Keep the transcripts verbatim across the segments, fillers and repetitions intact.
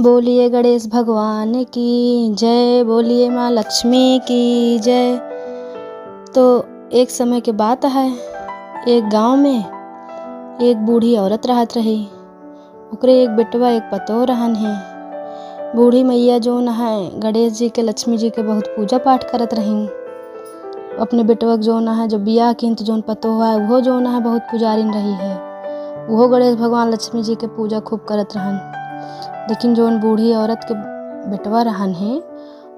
बोलिए गणेश भगवान की जय, बोलिए माँ लक्ष्मी की जय। तो एक समय के बात है, एक गांव में एक बूढ़ी औरत रहत रही। ओकरे एक बेटवा, एक पतोह रहन है। बूढ़ी मैया जौन है, गणेश जी के, लक्ष्मी जी के बहुत पूजा पाठ करत रही। अपने बेटवा के जौन है, जब बियाह किन, तो जौन पतोह है, उहो जौन है, बहुत पुजारिन रही है। उहो गणेश भगवान, लक्ष्मी जी के पूजा खूब करत रहन। लेकिन जौन बूढ़ी औरत के बेटवा रहन है,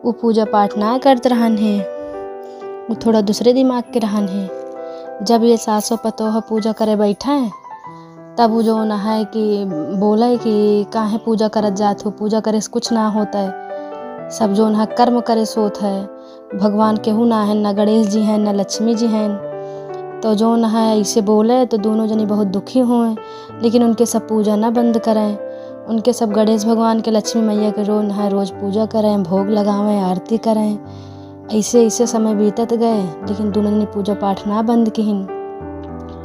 उ पूजा पाठ ना करत रहन है, उ थोड़ा दूसरे दिमाग के रहन है। जब ये सासो पतोह पूजा करे बैठे, तब उ जौन है कि बोले कि काहे पूजा करत जात हो, पूजा करे से कुछ ना होत है, सब जौन है कर्म करे से होत है। भगवान केहू ना है, ना गणेश जी हैं, ना लक्ष्मी जी हैं। तो जौन है ऐसे बोले तो दोनों जनी बहुत दुखी होए, लेकिन उनके सब पूजा ना बंद करें। उनके सब गणेश भगवान के, लक्ष्मी मैया के जौन है रोज पूजा करें, भोग लगावें, आरती करें। ऐसे ऐसे समय बीतत गए, लेकिन दोनों जनी पूजा पाठ ना बंद किहिन।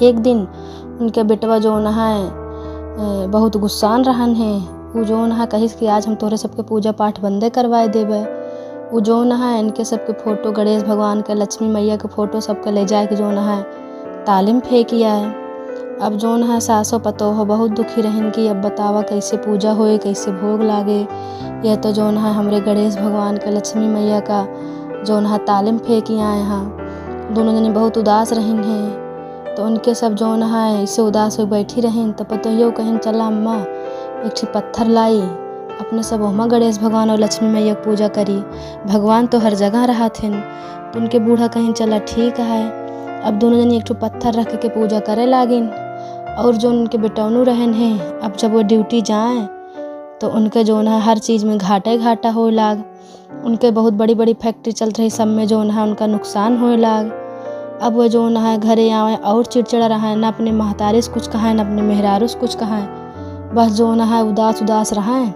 एक दिन उनके बेटवा जौन है, अ, बहुत गुस्सान रहन है। उ जौन है कहिस कि आज हम तोहरे सबके पूजा पाठ बंदे करवाए देबे। उ जौन है इनके सबके फोटो, गणेश भगवान के, लक्ष्मी मैया के फोटो सबके ले जाके जौन है ताले में फेंक आए। अब जौन है सासो पतोह बहुत दुखी रहिन कि अब बतावा कैसे पूजा होए, कैसे भोग लागे। यह तो जौन है हमरे गणेश भगवान के, लक्ष्मी मैया का जौन है ताले में फेंक आए हैं। दोनों जने बहुत उदास रहिन हैं। तो उनके सब जौन है ऐसे उदास हो बैठी रहिन। तो पतोहियो कहिन, "चला अम्मा, एक ठे पत्थर लाई, अपने सब ओहमा गणेश भगवान और लक्ष्मी मैया के पूजा करी, भगवान तो हर जगह रहत हन।" तो उनके बूढ़ा कहिन, "चला ठीक है।" अब दोनों जनी एक ठो पत्थर रख के पूजा करे लागिन। और जो उनके बेटौनू रहन हैं, अब जब वो ड्यूटी जाए तो उनके जौन है हर चीज में घाटे घाटा होए लाग। उनके बहुत बड़ी बड़ी फैक्ट्री चलत रही, सब में जौन है उनका नुकसान होए लाग। अब वो जौन है घरे आवे और चिड़चिड़ा रहे, ना अपने महतारी से कुछ कहे, ना अपने मेहरारू से कुछ कहे, बस जौन है उदास उदास रहे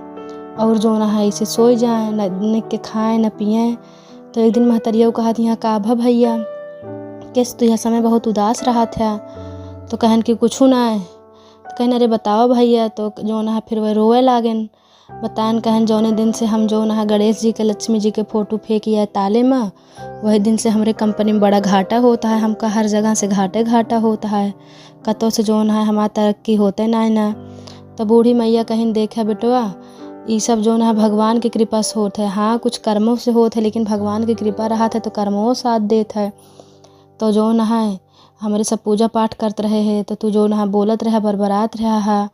और जौन है ऐसे सोए जाए, न, न के खाए न पिए। तो एक दिन महतरिया कहत, "यहाँ का भा भैया, कैसे तू यह समय बहुत उदास रहत है?" तो कहन कि कुछ ना है। तो कहन, "अरे बताओ भैया।" तो जौन है फिर वह रोवे लागेन। बताएन कहन, "जौने दिन से हम जौन है गणेश जी के, लक्ष्मी जी के फोटो फेंक आए ताले में, वही दिन से हमरे कंपनी में बड़ा घाटा होत है, हमका हर जगह से घाटे घाटा होत है, कतौ से जौन है हमार तरक्की होते नाई ना।" तो बूढ़ी मैया कहिन, "देखा बेटवा, ई सब जौन है भगवान के कृपा से होत है। हाँ, कुछ कर्मों से होत है, लेकिन भगवान के कृपा रहत है तो कर्मों साथ देत है। तो जौन है हमरे सब पूजा पाठ करत रहे है, तो तू जौन है बोलत रहा, बरबरात रहा है,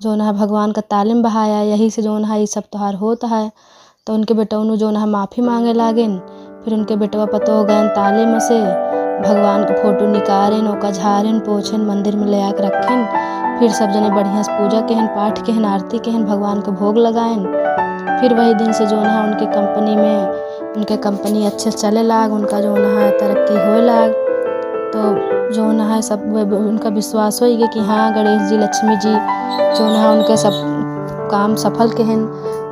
जौन है भगवान का ताले में बहाया, यही से जौन है ई सब तोहार होत है।" तो उनके बेटौनू जौन है माफी मांगे लागेन। फिर उनके बेटवा पतोह गएन ताले में से भगवान के फोटो निकारेन, ओका झारेन, पोछेन, मंदिर में ले आके रखेन। फिर सब जने बढ़िया से पूजा केहन, पाठ केहन, आरती केहन, भगवान के भोग लगाएन। फिर वही दिन से जौन है उनके कंपनी में, उनके कंपनी अच्छे से चले लाग, उनका जौन है तरक्की होए लाग। तो जौन है सब वे, उनका विश्वास होइ गए कि हाँ, गणेश जी, लक्ष्मी जी जौन है उनके सब काम सफल केहन।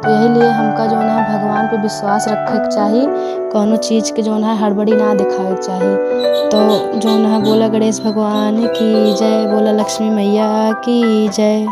तो यही लिए हमका जौन है भगवान पे विश्वास रखे के चाही, कौनो चीज के जौन है हड़बड़ी ना दिखावे के चाही। तो जौन है बोला गणेश भगवान की जय, बोला लक्ष्मी मैया की जय।